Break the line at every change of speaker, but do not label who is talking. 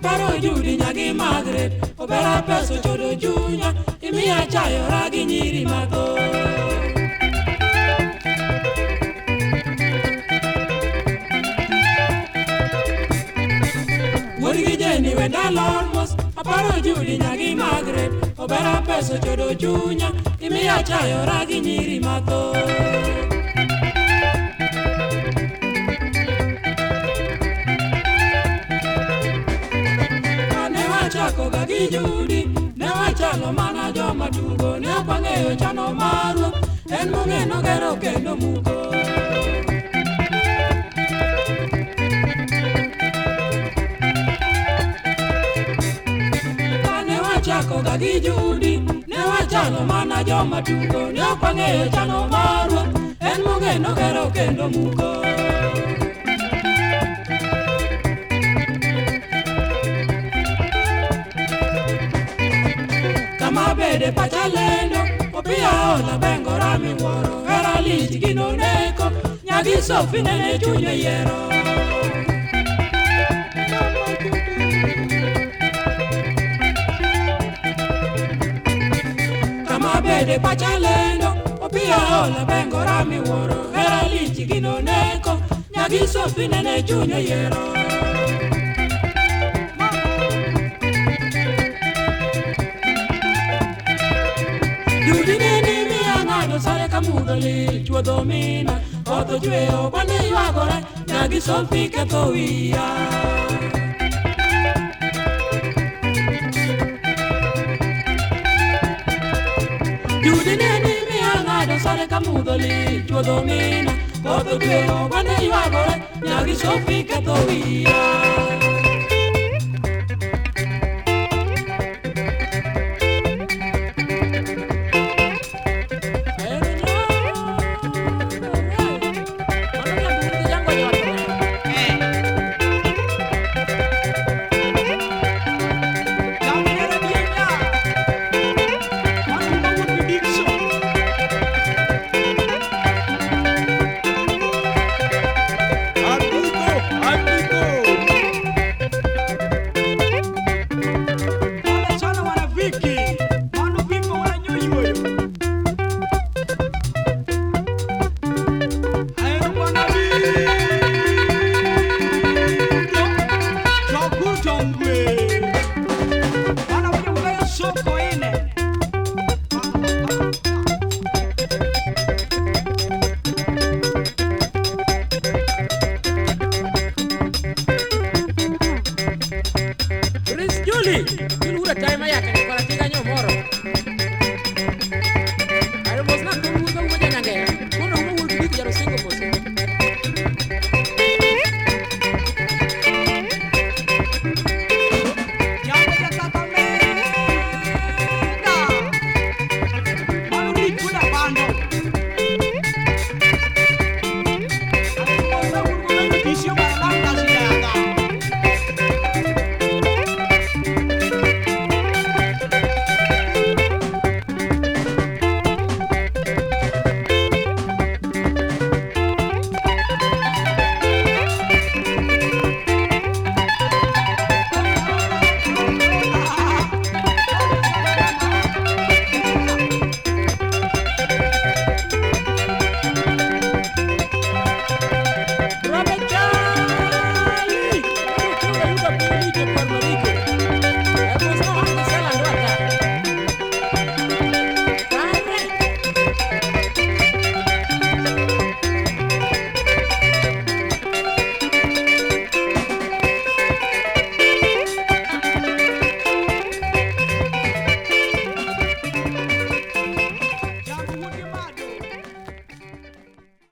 Aparo Judi nyagi Margaret, obera peso chodo chunya, imiya chayora gi nyiri mathoth. Wuod gi Jeni wenda lor mos, aparo Judi nyagi Margaret, obera peso chodo chunya, imiya chayora gi nyiri mathoth. Ne wachako ga gi Judi, ne wachalo mana joma tugo, ne ok wang'eyo chano mar ruoth, en mong'e nogero kendo muko. Kane wachako ga gi Judi, ne wachalo mana joma tugo, ne ok wang'eyo chano mar ruoth, en mong'e nogero kendo muko. Kama bede pacha lendo, Opiyo ola bengora miwuoro, hera lich gino neko, nyagi Sofi nene chuny oyiero. Kama bede pacha lendo, Opiyo ola bengora miwuoro, hera lich gino neko, nyagi Sofi nene chuny oyiero. Judi nene miya ng'ado sare ka mudho lil chuodho mina, koth ochwe ok wane ywagore, nyagi Sofi ketho wiya. Judi nene miya ng'ado sare ka mudho lil chuodho mina, koth ochwe ok wane ywagore, nyagi Sofi ketho wiya.
Robert Charlie!